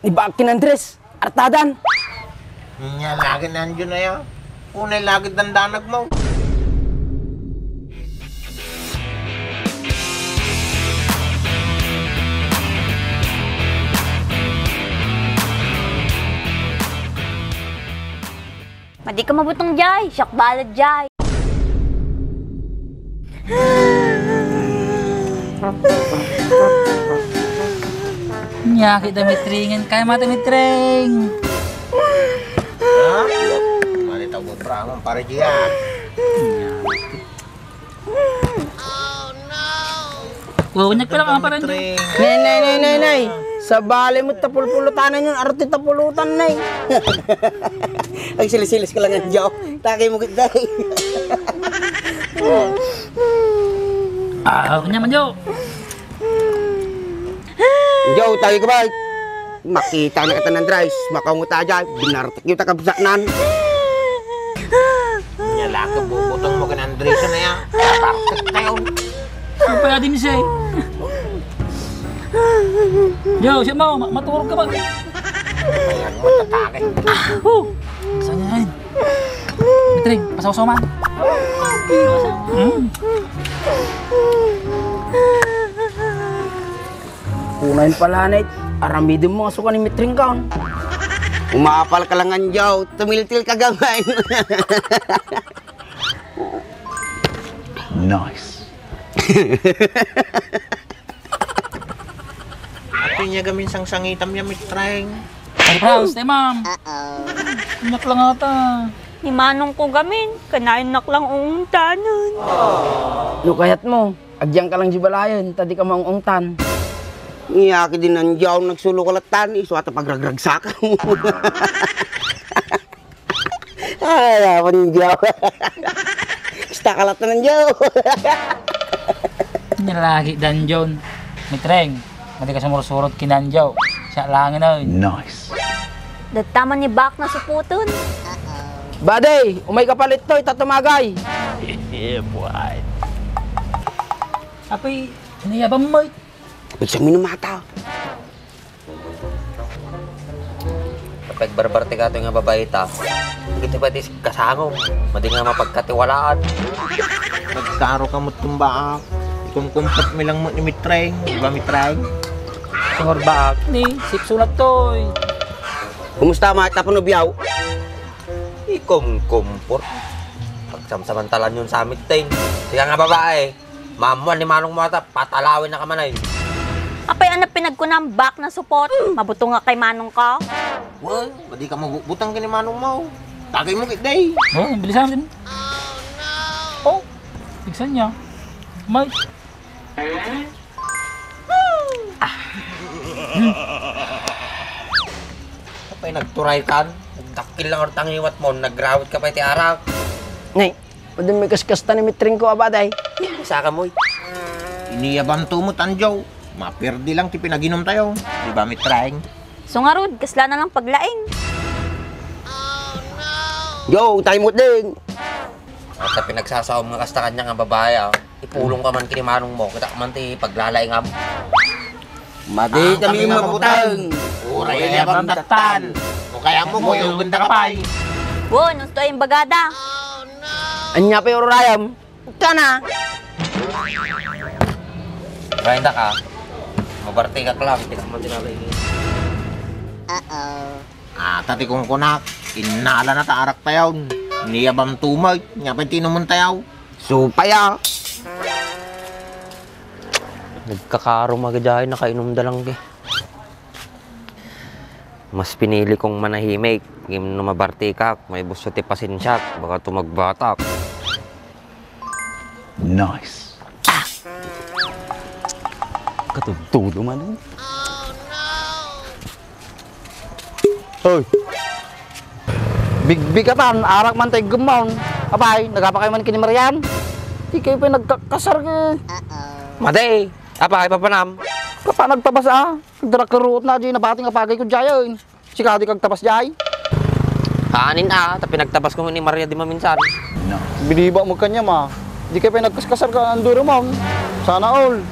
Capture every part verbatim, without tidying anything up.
Ni Baak ken Andres, artadan. Nia lagi ni Anjo na ya. Unay lagi dandanag mo. Madi ka mabutong jay, siak balet jay. Nia, kita mitringen. Kaya mata mitring. Ha? Mali tau buot bra, amang pare dia. Wow, nagpala ka pa rin. Nay, nay, nay, nay, nay. Sa bale mo, tapulpulutan na yun. Arte tapulutan, nay. Ay, silisilis ko lang yan, Jo. Takay mo, gud, day. Ah, kanya man, Jo. Jo, tayo ka ba? Makita na kita ni Andres, makaungot a jay, binartek yuta kabsatnan. Nia laki bubutong mo ken Andres na ya. Bartek tayo. Ano pa natin siya eh? Yo, siya mo, ma- maturog ka ba? Ayan mo, tatake. Huh! Saan yan? Mitring, pasaw-saw man. Hmm? Kunayon pala, Nay, aramidem mo nga suka ni Mitring kaon. Umapal ka lang, Anjaw. Tumiltil ka gamay. Nice. Ato niya gamin sangsangitam ya, Mitring. Ay, Franz, tay, ma'am. Anak lang ata. Ni manong ko gamin, kanayon nak lang uungtanan. No kayat mo, agyan ka lang di balayen, ta di ka maung-ungtan. Nia, ket din Anjaw, nagsulo ka latan, isu ata pagragragsaka. Ay, awan Anjaw. Basta ka latan, Anjaw. Nia lagi, Danjon. Mitring, madi ka sumursurot ken Anjaw. Siak laengen, oy. Nice. Datta man ni Bak na suputun. Bade, umay ka palittoy, ta tumagay. Yeah, boy. Apoy, ano yabang mo? Kapag sa minumata. Kapag barbarte ka to nga babae ta, ito pa ti kasangom, madi nga mapagkatiwalaan. Nagkaro ka mo tumbaak. Ikumkumpot mi lang mo ni Mitreng. Di ba, Mitreng? Sumurbaak ni sipsunat toy. Kumusta, Mike? Tapon ubiyaw? Ikumkumpot. Pagsamsamantalan yun sa Mitreng. Siya nga babae. Maammuan ni manong mo ata, patalawen na ka man ay. Apay, ano pinagkunam, Bak na supot? Mabutong nga kay manong ka? Well, madi ka mabutang kay ni manong mo. Tagay mo, kit day. Oh, bilisan din. Oh, bigsan niya. May. Apay, nagturay kan? Nagdakkel lang ang tangiwat mo, nagrawit ka pa iti arak. Nay, Pwede may kaskasta ni Mitring ko, abaday. Saka mo, eh. Iniyabanto mo, Tanjo. Maperdi lang ti pinaginom tayo. Di ba, Mitreng? Sungarod, kasla na lang paglaing. Yo, tayo mo ding. At sa pinagsasaom nga kasta kanya nga babae, ah. Ipulong ka man kini manong mo, kita ka man ti paglalaingam. Madi kami mabutang. Uray a yabam dattan. O kaya mo, kuyugen da ka pay. Won, usto ay imbagada. Anya pay urayam? Kana. Kain da ka. Mabarti ka lang, kita man tinala ini. Uh-oh. Ah, tati kong kunak, innala na ta arak tayaw. Niyabam tumay, nya pay tinuman tayaw. Supaya. Nagkakaro magidyahay, nakainom da lang, eh. Mas pinili kong manahimik. Ngem no mabartikak, maibusot ti pasensiak, baka tumagbatak. Nice. Ah! Katudtudo man, eh. Hoy! Bigbigatan, arak man tay gemmon. Apay, nagapakay man kini Marian? Di kayo pa nagkakasar ka. Madi, apay, papanam? Kapa nagtabas, ah. Nagdara ka ruot na, di nabati nga pagay ko dyayen. Sika di kagtabas dyay? Anin, ah, ta pinagtabas ko ni Maria di maminsan. Biniba mo kanya, ma. Di kayo pa nagkaskasar ka, anduro mo. Sana all.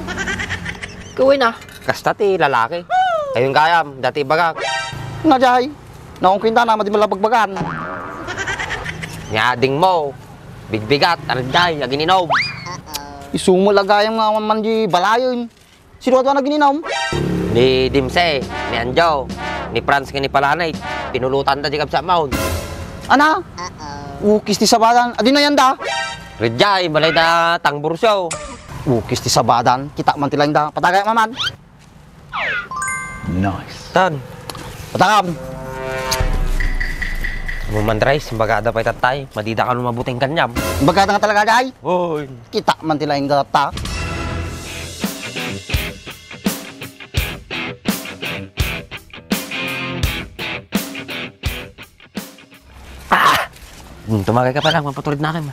Kawin, ah. Kasta ti lalaki. Ayun kayam, dati bagak. Nga jay, naungkin da na, madi malabagbagan. Nga adingmo, bigbigat, arjay, agininom. Isu met la gayam nga awan man di balayen. Sino atoy a nagininom? Ni Dimse, ni Anjo, ni Franz, ken ni Palanay, pinulotanda di kabsat maon. Ana? Ukis ti sabadan, adino yanda? Rejay, balay da Tangburso. Ukis ti sabadan, kita man ti laing da. Patagay maman. Nice. Tan. Patagam. Mo man, Dres, imbagada pay tattay, madida kano mabuting kaniam. Imbagada nga talaga, jay? Oy. Kita man ti laing da tatta. Ah! Hmm, tumagay ka pa lang, mapaturid na kayo.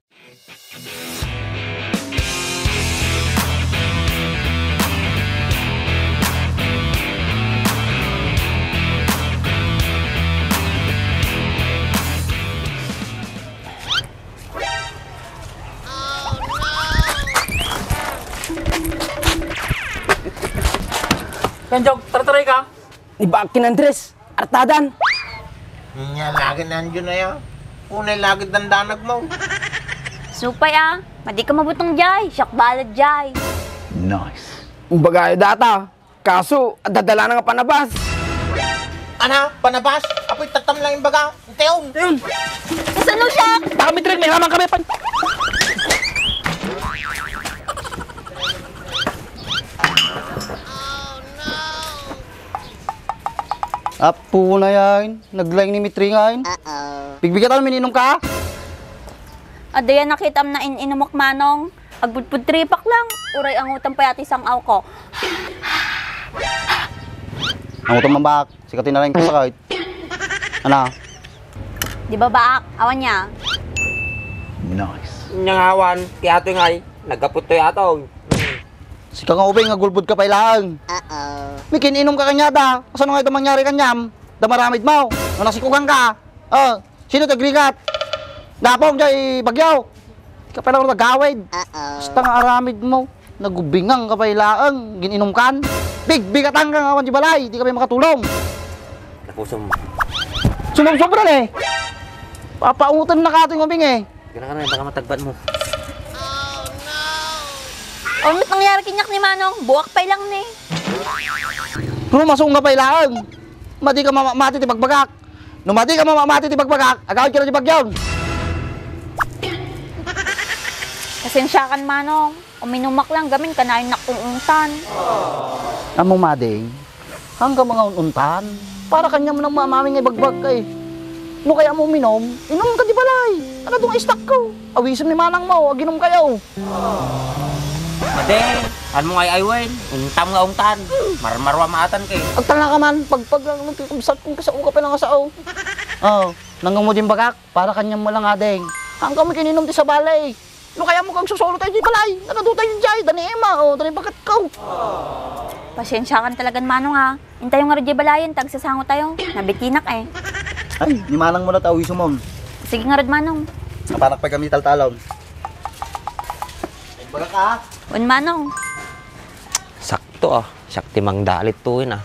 Kanjog, tartaray ka? Ni Bakin Andres, artadan. Nya lagi nandiyo na ya. Unay lagi dandanag mo. Supay a, madi ka mabutong jay, siak balet jay. Nice. Imbagayo data, kaso, adda dala na nga panabas. Ana, panabas? Apoy, tatam lang imbaga. Teon! Teon! Kasano siya? Baka may trick, may ramang kami pan. Apo na yan. Naglaing ni Mitri nga yan. Uh-oh. Bigbigatan, mininom ka? Adu yan, nakitam na in-inumok, Manong. Agpudpud tripak lang. Uray angutan pa yati sang-aw ko. Angutan man bak. Sika ti nalaing kasakit. Ana? Di ba baak? Awan niya? Nice. Nya nga awan, ti atoy ngay, nagapot toy atoy. Sika nga ubing, agulbod ka pay laeng. Uh-oh. Mikin-inom ka kaniada. Kasano nga ito mangyari kaniam? Da maramid mo. Nga nasikugan ka. Oh, sino ti agrigat? Dapong jay bagyo. Di ka pala nagawid. Uh-oh. Basta nga aramid mo. Nagubingan ka pay laeng, gin-inumkan. Bigbigatan ka nga awan di balay, di ka pay makatulong. Nakusum. Sumubsobra na eh. Papaungutan na ka ating ubing eh. Gana ka na, baka matagbat mo. Ano nangyari kaniak ni Manong? Buak pay lang ni. Rumasong ka pay laeng. Madi ka mamamati ti bagbagak. No madi ka mamamati ti bagbagak, agawid ka na di bagyon. Pasensyakan, Manong. Uminumak lang gamin kanayon nak untan. Amo, mading, hangga mga untan. Para kanya mo nang mamaming nga ibagbag ka eh. No kaya mo uminom, inom ka di balay. Ano itong istak ko? Awisan ni manang mo, aginom kayo. Madi, an mo ngay aywen, untam nga ungtan. Marmarwa maatan kay. Agtalna ka man, pagpag lang nung kikubsat kong kasao ka pa nga sao. Oh, nang mo din bagak, para kanyang mo lang ading. Ang kami kininom ti sabali. No kaya mo kang susolo tayo di balay, nagaduta yung jay, dani ema, oh, dani bagat ko. Pasensya kan talagan manong ah. Intayo nga rudya balayan, tagsasango tayo. Nabitinak eh. Ay, ni manang mo na tao, isumon. Sige nga rud manong. Napanak pa kami taltalon. Baga ka? Un manong. Sakto ah. Siak ti mangdalit tuwin ah.